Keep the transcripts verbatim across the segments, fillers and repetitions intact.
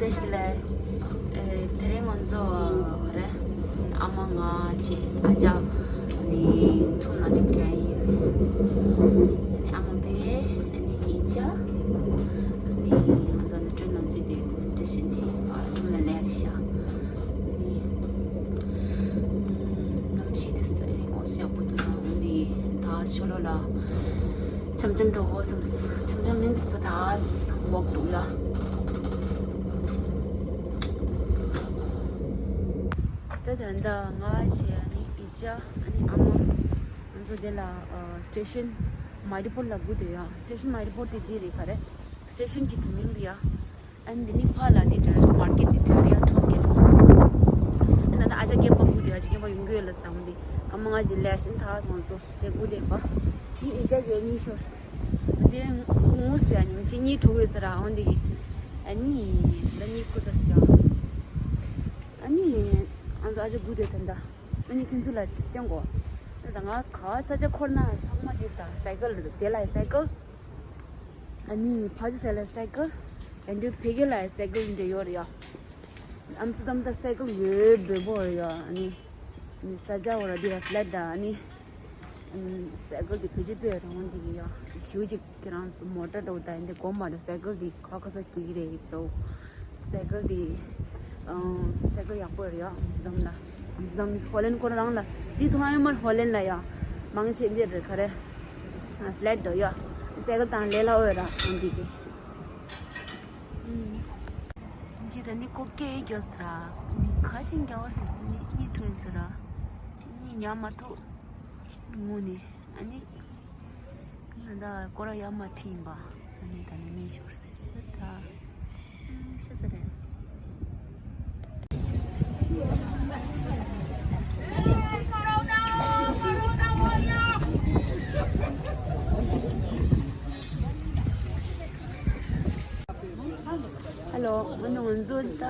ལ། ཨེ། དེ་རིང་ང་ཚོ་རེད། ཨ་མ་ང་བཅས་ཨ་ཅག་ནི་ཚོང་ལ་འགྲོ་གི་ཡིན། ཨ་མ་པས་ཨ་ནི་ཨི་ཅག་ནི་ང་ཚོ་ནི་ཊེན་ནང་ཚུད་དེ་འདི་བྱས་ནས་ཨ་ཁྲོམ་ལ་སླེབས་ཤག་ནི། གནམ་གཤིས་དེ་ས་ཨོ་སི་ཡག་པོ་འདུག་ན་འོན་ཏེ་ད་ཤོ་ལོ་ལ། འཆམ་འཆམ་འགྲོ་དགོས་བསམས། འཆམ་འཆམ་མིན་ཙི་ད་ད་ཝོག་འདུག་ཡ། ད་ད་ད་ང་བཅས་ཨ་ནི་ཨི་ཅག་ཨ་ནི་ཨ་མ་ང་ཚོ་དེ་ལ་ཨ་སི་ཊེ་ཤན་མ་ནི་པུར་ལ་སྒུག་བསྡད་ཡ། སི་ཊེ་ཤན་མ་ནི་པུར་དེ་འདི་རེད། ག་རེ་སི་ཊེ་ཤན་གཅིག་གི་མིང་རེད་ཡ། ཨ་ནི་འདི་ནི་ཕ་ལ་འདི་འདྲ་མར་ཀེཊ་འདི་འདྲ་རེད་ཡ། ཁྲོམ་རེད། ཨ་ནི་ད་ཨ་ཅག་རྒན་པ་སྒུག་བསྡད་ཡ། ཨ་ཅག་རྒན་པ་ཡོང་གི་ཡོད་ལ་བསམ་སྟེ་སྐར་མ་ལྔ་ཅིག་སླེབས་ཤིང་ད་ང་ཚོ་དེ་སྒུག་བསྡད་པ། ཨ་ནི་ཨི་ཅག་གིས་གཉིད་ཤོར། དེ་ངུ་ཟེར་ཡ་ཉིན་གཅིག་གཉིད་བྲོ་གི་ཟེར་ར། འོན་ཏེ་ཨ་ནི་ད་གཉིད་ཁུག་ས་ཟེར་ཡ། ཨ་ནི་ང་ཚོ་ཨ་ཅག་སྒུག་བསྡད་ད་ད། ཨ་ནི་ཁྱེད་ཚོ་ལ་གཅིག་སྟོན་དགོས། ད་ང་ག་ས་ཆ་འཁོར་ན་ཚང་མ་དེ་ད་སའི་ཀལ་རེད། དེ་ལ་སའི་ཀལ། ཨ་ནི་ཕ་ཇུ་ས་ལ་སའི་ཀལ། ཡང་འདི་བེ་གེ་ལ་སའི་ཀལ་འདྲ་ཡོད་རེད་ཡ། ཨམ་སི་ཏམ་ད་སའི་ཀལ་ཡོད་འབོལ་པོ་རེད་ཡ། ཨ་ནི་ནི་ས་ཆ་བོ་ར་འདི་ལ་ཕ་ལེཊ་ད། ཨ་ནི་ཨམ་སའི་ཀལ་འདི་བེད་སྤྱོད་སྤེལ་རང་འདི་གི་ཡ་ཞུ་ཅིག་ཁྱེད་རང་ཚོ་མོ་ཊ་འགྲོ་ད་འདི་གོ་མ་རེད། སའི་ཀལ་འདི་ཁ་ཁ་ས་སྐྱིད་གི་རེད་སོ། སའི་ཀལ་འདི་ཨ་སའི་ཀལ་ཡག་པོ་རེད་ཡ། ཨམ་སི་ཏམ་ལ། ཨམ་སི་ཏམ་ཧོ་ལན་ཁོ་རང་ལ་འདི་ཐོག་ཡོད་མ་རེད། ཧོ་ལན་ལ་ཡ་མང་ཆེ་འདི་རེད། ག་རེ་ཕ་ལེཊ་འགྲོ་ཡ། སའི་ཀལ་དང་ལས་སླ་བོ་ར་འོན་ཏེ་གི། ཅི་ར་ནི་ཀོ་ཀེ་རྒྱོ་ས་ར། ཁ་ཤིང་རྒྱ་བ་སམ་སི་ནི་ནི་ཐོན་ས་ར། ནི་ཉ་མ་ཐུ་ངུ་ནི། ཨ་ནི་ང་ད་ཀོ་ར་ཡ་མ་ཁྲིན་པ། ཨ་ནི་ད་ནི་ནི་ཤོར་ས་ད། ཤ་ས་རེད། ཧེ་ལོ། ང་ནི་ང་ཚོ་ད་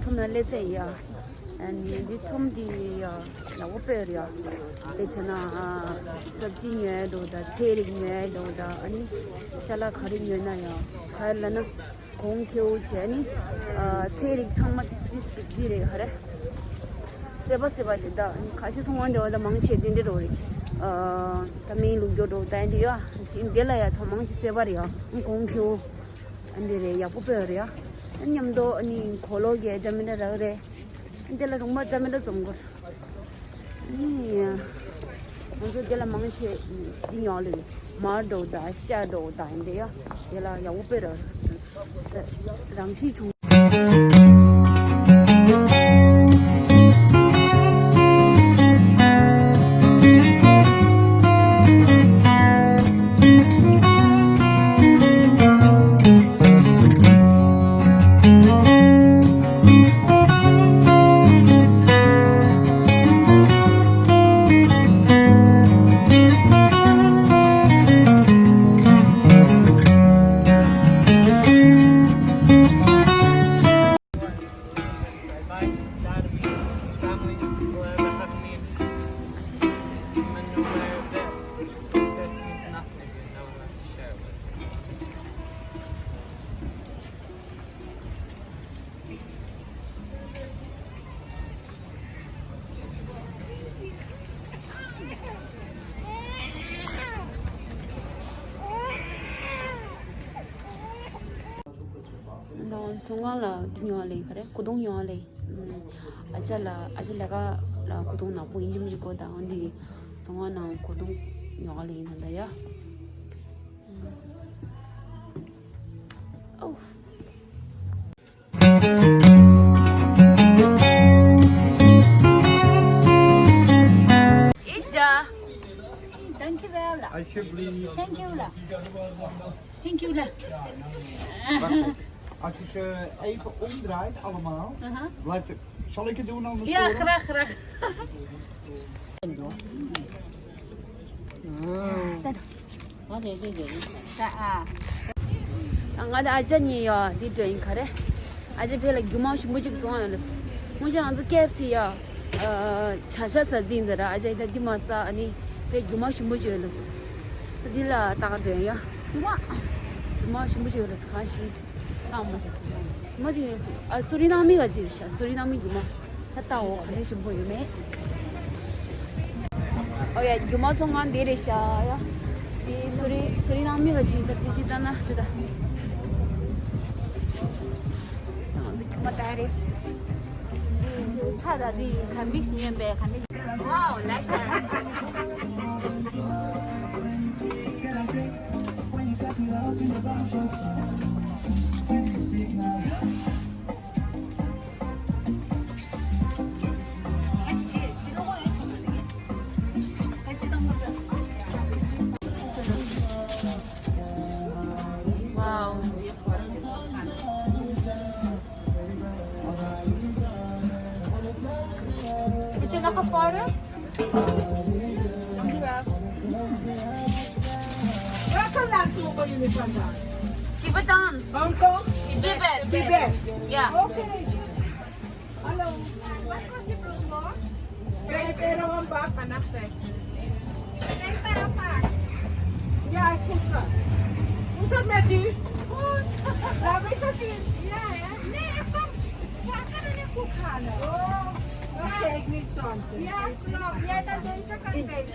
ཁྲོམ་ན་སླེབས་ཚར་ཡ། ཨ་ནི་འདི་ཁྲོམ་འདི་ཡ་ཡག་པོ་དཔེ་རེད་ཡ། དཔེ་བྱས་ན་ཨ་སབ་ཇི་ཉོས་འདུག་ད། ཚལ་རིགས་ཉོས་འདུག་ད། ཨ་ནི་ཅ་ལག་ག་རེ་ཉོས་ན་ཡ་ག་རེ་ལབ་ན། གོང་ཁེ་པོ་བྱས་ནི་ཨ་ཚལ་རིགས་ཚང་མ་འདི་སི་འདི་རེད། ག་རེ་སེ་བ་སེ་བ་དེ་ད་ཁ་ཤས་སོང་བ་འདྲ་བ་ད་མང་ཆེ་དེ་འདྲ་འགྲོ་རེད། ཨ་ད་མིན་ལུག་རྒྱུ་འགྲོ་ད་འདི་ཡ་འདི་ལ་ཡ་ཚང་མང་ཆེ་སེ་བ་རེད་ཡ། གོང་ཁེ་པོ་ཨ་འདི་རེད། ཡག་པོ་དཔེ་རེད་ཡ། མཉམ་དུ་ཨ་ནི་གོ་ལོག་གི་འདྲ་མི་འདྲ་རག་རེད། འདི་ལ་རུང་མ་འདྲ་མི་འདྲ་འཛོམས་དགོས། ཨ་ནི་ང་ཚོ་འདི་ལ་མང་ཆེ་འདི་ཉོ་ལེ། མར་འགྲོ་ད་ཤ་འགྲོ་ད་འདི་ཡ། འདི་ལ་ཡག་པོ་དཔེ་ར་རང་བཞིན་བྱུང་། ང་ཚོ་ང་ལ་འདི་ཉོ་ལེ། ག་རེ་ཀུ་དུང་ཉོ་ལེ། ཨ་ཅག་ལ་ཨ་ཅག་ལ་ག་ལ་ཀུ་དུང་ནག་པོ་ཡིན་གཅིག་མིན་གཅིག་དགོས་ད། འོན་ཏེ་ཚོང་པ་ནང་ཀུ་དུང་ཉོ་ག་ལེ་ཡིན་ད་ཡ། ཨོ། Danke wel. Alsjeblieft. Thank you la. Thank you la. Wacht, als je ze even omdraait allemaal, aha, blijft het. Zal ik het doen anders? Ja, voor hem? Graag, graag. ང་དང་ཨ་ཅག་གཉིས་ཡ་འདི་འགྲོ་ཡིན། ག་རེ་ཨ་ཅག་ཕེ་ལ་རྒྱུ་མ་ཞིམ་པོ་ཅིག་བཙོང་ཡོད་ལ། སྔོན་ཆད་ང་ཚོ་ཀེ་ཨེཕ་སི་ཡ་ཨ་བྱ་ཤ་ཟ་རྩིས་འདི་ར། ཨ་ཅག་ད་འདི་མ་ཟ། ཨ་ནི་ཕེ་རྒྱུ་མ་ཞིམ་པོ་ཅིག་ཡོད་ལ། འདི་ལ་ལྟ་ག་འགྲོ་ཡིན་ཡ། རྒྱུ་མ་རྒྱུ་མ་ཞིམ་པོ་ཅིག་ཡོད་ལ། གང་ཞིག་ཨ་མ་སི། མ་དེ། ཨ་སུ་རི་ན་མི་ག་ཅིག་ཤ་སུ་རི་ན་མི་རྒྱུ་མ། ད་ལྟ་འོ་ག་ལེ་ཞིམ་པོ་ཡོད་མེད། ཨོ་ཡ་རྒྱུ་མ་ཚོ་ང་འདི་རེད་ཤ་ཡ། དེ་སུ་རི་སུ་རི་ན་མི་ག་ཅིག་ས་དེ་ཅི་ད་ན་དེ་ད། རྒྱུ་མ་ད་རེད། ཁ་ད་དེ་ག་འདི་ཞིག་ཡོད་པས་ག་འདི། Wow, like that. Wow. Would you like a photo? Welcome back to Hong Kong, Unicorn Dance. Tibetans. Hong Kong? Tibet. Tibet. Yeah. Okay. Hello. Where, where on back? Yeah, I spoke to her. Who's that, Matthew? Who's that? Lavender Field. Yeah, yeah. Oh, okay, I need some. Yeah, no, yeah, that's the second page.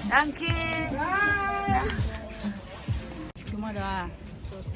Thank you. Tomato sauce.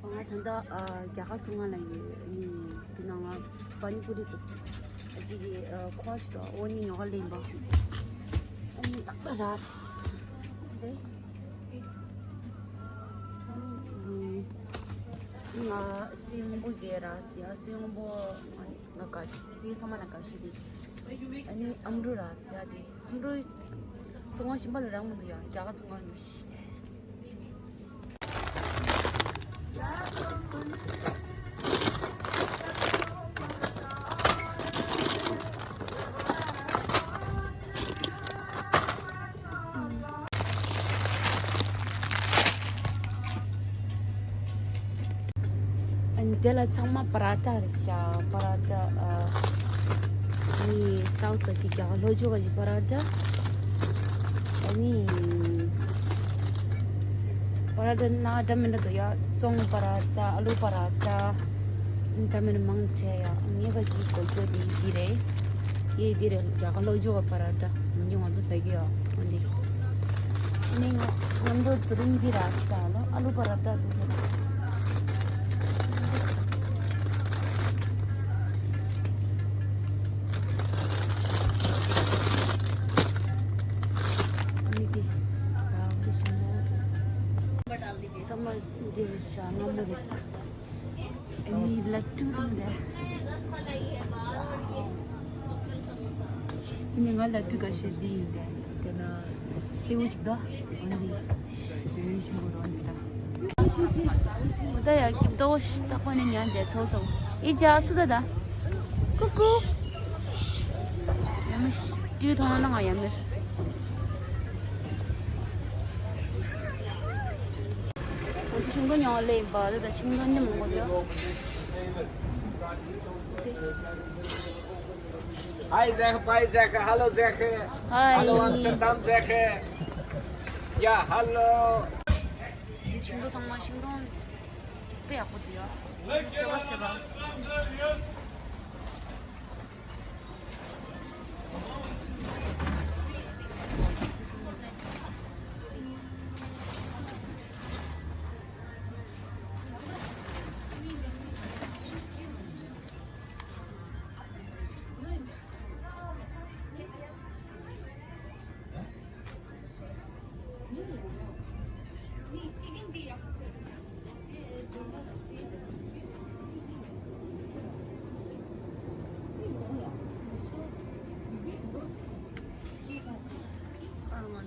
ང་ད་ལྟ་ཨ་རྒྱ་གར་ཚོང་ཁང་ལ་ཡོད། ཨ་ནི་དེ་ནང་ང་པ་ནི་པུ་རི་འདུག་ཨ་ཅིག་གི་ཨ་ཁོ་ཤི་དང་ཨོ་ནི་ཉོ་ག་ལེན་པ། ཨ་ནི་ཏག་ཏག་རག་སོང་། དེ་ཨ་ནི་ང་སེམས་པོ་གས་རག་སོང་། ཡ་སེམས་པོ་ང་ང་དགའ་ཤི་སེམས་ཚང་མ་ལ་དགའ་ཤི་དེ། ཨ་ནི་ཨམ་རུ་རག་སོང་། ཡ་དེ་ཨམ་རུ་ཚོང་ཁང་གཞན་པ་ལ་རག་མི་འདུག་ཡ་རྒྱ་གར་ཚོང་ཁང་ཡོད་ཤི། ཨ་ནི་དེ་ལ་ཚང་མ་པ་ར་ཏ་རེད་ཤག་པ་ར་ཏ། ཨ་ནི་སའུ་ཐི་ག་ཞིག་རྒྱ་གར་ལྷོ་ཕྱོགས་ག་ཞིག་པ་ར་ཏ། ཨ་ནི་པ་ར་ཏ་ན་འདྲ་མི་འདྲ་འདུག་ཡ། བཙོང་པ་ར་ཏ། ཨ་ལུ་པ་ར་ཏ། འདྲ་མི་འདྲ་མང་ཆེ་ཡ། ངས་ག་ཅིག་གོ་རྒྱུ་དེ་འདི་རེད། ཡེ་འདི་རེད། རྒྱ་གར་ལྷོ་ཕྱོགས་ག་པ་ར་ཏ། ང་ཚོ་ཟ་གི་ཡ། འོ་འདི། ནི་ང་མཉམ་དུ་དུ་རིང་འདི་ར་ཏ་ལོ། ཨ་ལུ་པ་ར་ཏ་འདི་ར། ཨ་ནི་འདི། ཨ་འདི་ཞིམ་པོ། ཚང་མ་འདི་རེད་ཤག་སྔ་མོ་རེད། ཨ་ནི་ལ་ཏུ་རེད། ཨ་ནི་ང་ལ་ཏུ་ག་ཤེད་འདི་ཡིན་ཏེ། དེ་ན་སེའུ་ཅིག་དོ། འོན་ཏེ་རེ་ཞིག་འོ་རོ་འདི་ད། འོ་ད་ཡ་སྐྱིབས་དོ་ཤི་ཏག་པ་ནི་ཉན་ཏེ་ཚོགས་སོང་། ཨི་ཅག་སུ་ད་ད། ཀུ་ཀུ། ཡ་མི་ཏུ་ཐོང་ན་ང་ཡ་མི། ང་ཚོ་ཤིང་ཏོག་ཉོ་བ་སླེབས་ཡིན་པ། དེ་དང་ཤིང་ཏོག་ནི་མང་པོ་ཡོད། Hi Zach, bye Zach, hello Zach. Hi. Hello Amsterdam Zach. Yeah, hello. འདི་ཤིང་ཏོག་ཚང་མ་ཤིང་ཏོག་དཔེ་ཡག་པོ་འདུག་ཡ། སེ་བ་སེ་བ། ང་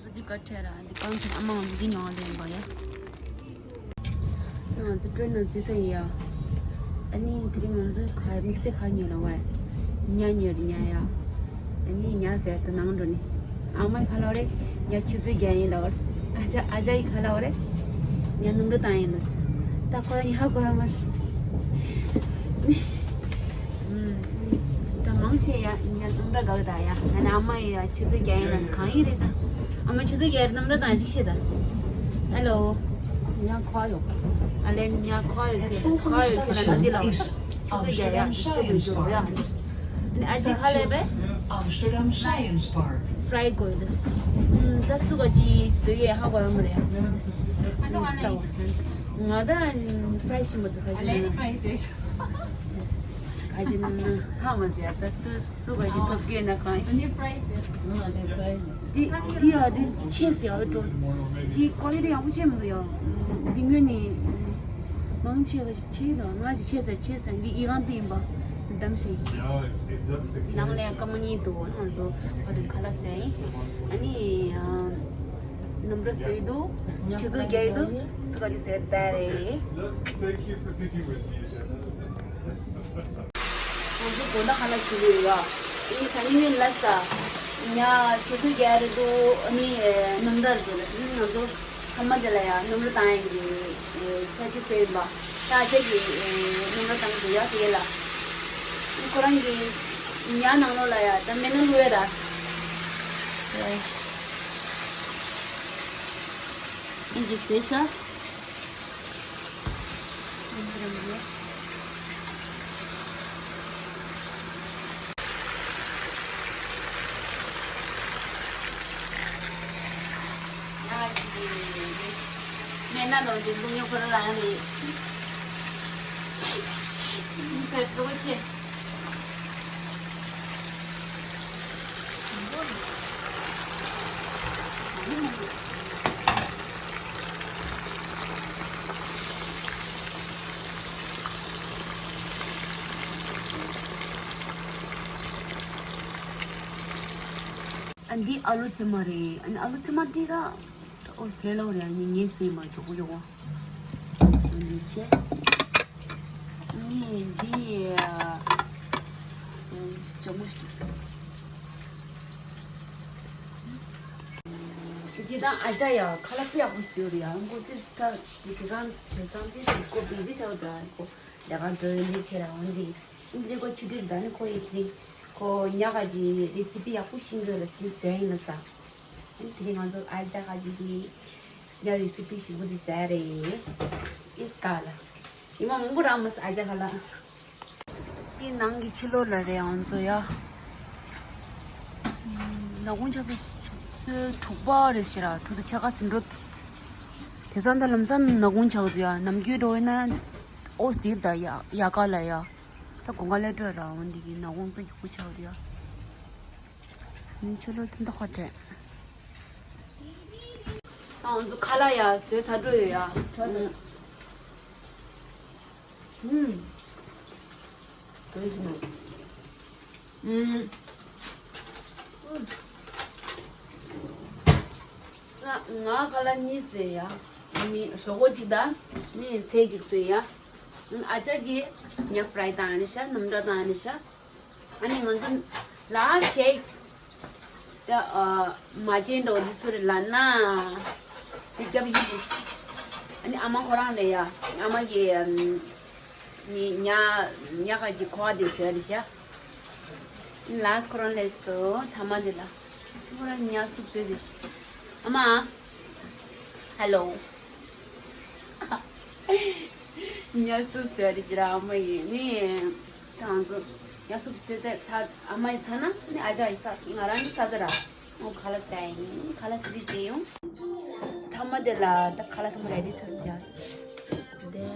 ཚོ་འདི་ག་ཁྲལ་ར་འདི་གང་ཁྲལ་ཨ་མ་ང་ཚོ་འདི་མྱོང་ལེན་པ་ཡ། ང་ཚོ་ཀྲོན་ན་འཛུལ་ས་ཡིན་ཡ། ཨ་ནི་དེ་རིང་ང་ཚོ་ག་དམིགས་བསལ་ག་ཉོས་ལ་བ། ཉ་ཉོས་རེད་ཉ་ཡ། ཨ་ནི་ཉ་ཟེར་ད་ནང་འགྲོ་ནི། ཨ་མའི་ཁ་ལ་བ་རེད། ཉ་ཆུ་ཚོད་བརྒྱད་ཡིན་ལ་བ་རེད། ཨ་ཅག་ཨ་ཅག་ཡི་ཁ་ལ་བ་རེད། ཉ་སྣུམ་ར་བཏང་ཡིན་ལ། ད་ཁོ་རང་ཉ་ཧ་གོ་ཡ་མ་རེད། ད་མང་ཆེ་ཡ་ཉ་སྣུམ་ར་དགའ་གི་ད་ཡ། ཨ་ནི་ཨ་མ་ཡི་ཡ་ཆུ་ཚོད་བརྒྱད་ཡིན་ལ་གང་ཡིན་རེད་ད། ཨ་མ་ཆུ་ཚོད་བརྒྱད་རེད་སྣུམ་ར་བཏང་ཅིག་ཤེས་ད། ཧེ་ལོ། ཉ་ཁོ་ཡོད། ཨ་ལེ་ཉ་ཁོ་ཡོད་ཁེ་ཁོ་ཡོད་ཁེ་ལ་ན་འདི་ལ་བ། ཆུ་ཚོད་བརྒྱད་ཡ་སུ་གི་འགྱུར་བ་ཡ། ཨ་ནི་ཨ་ཅི་ཁ་ལས་པས། ཧྥ་རའི་གོ་ཡོད་ད། ད་སུ་ག་ཅི་སུ་ཡས་ཧ་གོ་ཡ་མ་རེད་ཡ། ང་ད་ཧྥ་རའི་ཤི་མ་ད་ཁ་ཤི་ན། ཁ་ཤི་ན་ཧ་མ་ཟེར་ད་སུ་སུ་ག་ཅི་ཐོབ་གི་ན་གང་ཤི། འདི་འདི་ཡ་འདི་ཆེ་ཟེར་ཡ་འགྲོ། འདི་ཀོ་ལི་ཊི་ཡག་པོ་ཆེ་མི་འདུག་ཡ། འདི་ངོས་ནས་མང་ཆེ་བ་ཆེ་དང་ང་ཞིག་ཆེ་ས་ཆེ་ས་འདི་ཡི་གང་དུ་ཡིན་པ་འདམ་ཞིག་ནང་ལ་སྐར་མ་གཉིས་འདུག་ང་ཚོ་ཕ་དུ་ཁ་ལག་ཟས་ཡིན། ཨ་ནི་ནམ་ར་བཟོས་འདུག་ཆུ་ཚོད་བརྒྱབ་འདུག་སུ་ག་ཅི་ཟེར་བསྡད་རེད། ང་ཚོ་དགོང་དག་ཁ་ལག་ཟས་ཡོད་ཡ། ཨ་ནི་ད་ནི་ངས་ལ་ས་ཉ་ཆུ་ཚོད་བརྒྱད་རེད་འདུག་ཨ་ནི་ནམ་ར་རེད་འདུག་ལ་ཟེར་ནི་ང་ཚོ། ཐ་མ་དེ་ལ་ཡང་སྣུམ་ར་བཏང་ཡིན་གྱི་འཆར་གཞི་བཟོས་ཡིན་པ། ད་ཁྱེད་ཀྱིས་སྣུམ་ར་བཏང་དགོས་ཡ་དེ་ལ། ཁོ་རང་གི་ཉ་ནང་ལོགས་ལ་ཡ་ད་སྨན་སྣ་བླུགས་ཡ་ད། ཨིན་ཅིག་བཟོས་ཤག་སྨན་སྣ་ལོགས་ཀྱི་བླུགས་ཡོད་ཁོ་རང་རང་རེད། ཁོས་ཕྲུ་གུ་ཆེ། ཨ་འདི་ཨ་ལུ་ཚེར་མ་རེད། ཨ་ནི་ཨ་ལུ་ཚེར་མ་འདི་ད་ཨོ་སི་ལེ་ལོ་རེད། ཨ་ནི་ངས་སུ་ཡིན་པ་མགྱོགས་པོ་མགྱོགས་པོ། ཨ་འདི་ཆེ། ངས་འདི་ཨ་ལྗང་མོ་ཞིག་འདུག་ཇི་ལྟར་ཨ་ཅག་ཡ་ཁ་ལག་དཔེ་ཡག་པོ་བཟོས་རེད་ཡ། ཁོ་དེ་ད་དེ་སང་དེ་སང་དེ་ཟིག་ཁོ་བི་ཟི་ཆགས་འདུག་ཁོ་ལས་ཀ་འགྲོ་ཡོད་འདི་ཆེ་ར་འོན་ཏེ་འདི་ཁོ་ཆུ་དྲིལ་ད་ནི་ཁོ་ཡི་དེ་ཁོ་ཉ་ག་གི་རེ་སི་པི་ཡག་པོ་ཤེས་འདུག་ལ་དེ་བཟོས་ཡིན་ལ་ས། དེ་ནི་ང་ཚོ་ཨ་ཅག་ག་གི་དེ་ཉ་རེ་སི་པི་ཞིག་པོ་དེ་ཟ་རེད། ཨིས་ཀ་ལ་ཉི་མ་མང་པོ་རག་མ་ས་ཨ་ཅག་ག་ལ། འདི་ནང་གི་ཕྱི་ལོགས་ལ་རེད་ང་ཚོ་ཡ། ནག་ཁུང་ཆགས་ས་ཆུ་ཚོད་དྲུག་པ་རེད་ཤི་ར་དྲུག་དང་ཕྱེད་ཀ་ཟིན་འགྲོ། དེ་སང་ད་ལམ་སང་ནག་ཁུང་ཆགས་འདུག་ཡ། ནམ་རྒྱུན་འགྲོ་ཡིན་ན་ཨོ་སི་དིར་ད་ཡ་ཡ་ག་ལ་ཡ། ད་དགོང་ཁ་ལས་སྤྲོད་ར་འོན་འདི་གི་ནག་ཁུང་དཔེ་ཡག་པོ་ཆགས་འདུག་ཡ། ནི་ཕྱི་ལོགས་དེ་འདྲ་ཁ་བྲལ། ད་ང་ཚོ་ཁ་ལག་ཡ་བཟོས་ཚར་འགྲོ་ཡོད་ཡ། ཨུམ། ཨུམ། ང་ང་ཁ་ལག་གཉིས་བཟོས་ཡ། ནི་ཞོག་ཁོག་གཅིག་དང་ནི་ཚལ་གཅིག་བཟོས་ཡ། ཨ་ཅག་གིས་ཉ་ཕ་རའི་བཏང་ནི་ཤ། སྣུམ་འདྲ་བཏང་ནི་ཤ། ཨ་ནི་ང་ཚོ་ལ་ཤེ་ད་མ་བྱན་འགྲོ་འདི་ཚོ་རེ་ལ་ན་དེ་རྒྱབ་ཡིན་དེ་ཤི། ཨ་ནི་ཨ་མ་ཁོ་རང་ལས་ཡ། ཨ་མ་གི་ནི་ཉ་ཉ་ཁ་གི་ཁོ་བ་དེ་ཟེར་རེ་ཤ། ལ་སི་ཁོ་རང་ལས་སོ་ཐ་མ་དེ་ལ་ཁོ་རང་ཉ་སུབ་ཟོས་དེ་ཤི། ཨ་མ། ཧེ་ལོ། ཉ་སུབ་ཟེར་རེ་ཅི་ར་ཨ་མ་ཡིན་ནི། ད་ང་ཚོ་ཉ་སུབ་ཟེར་ཟེར་ཚ་ཨ་མ་ཡི་ཚ་ན་ནི་ཨ་ཅག་ཡི་ཚ་ང་རང་གི་ཚ་ཚ་ར། ཨོ་ཁ་ལག་ཟ་ཡིན། ཁ་ལག་ཟ་དུས་བྱེད་ཡོང་། ཐ་མ་དེ་ལ་ད་ཁ་ལག་ཚང་མ་རེ་ཌི་ཚ་ཟ་ཡ། དེ།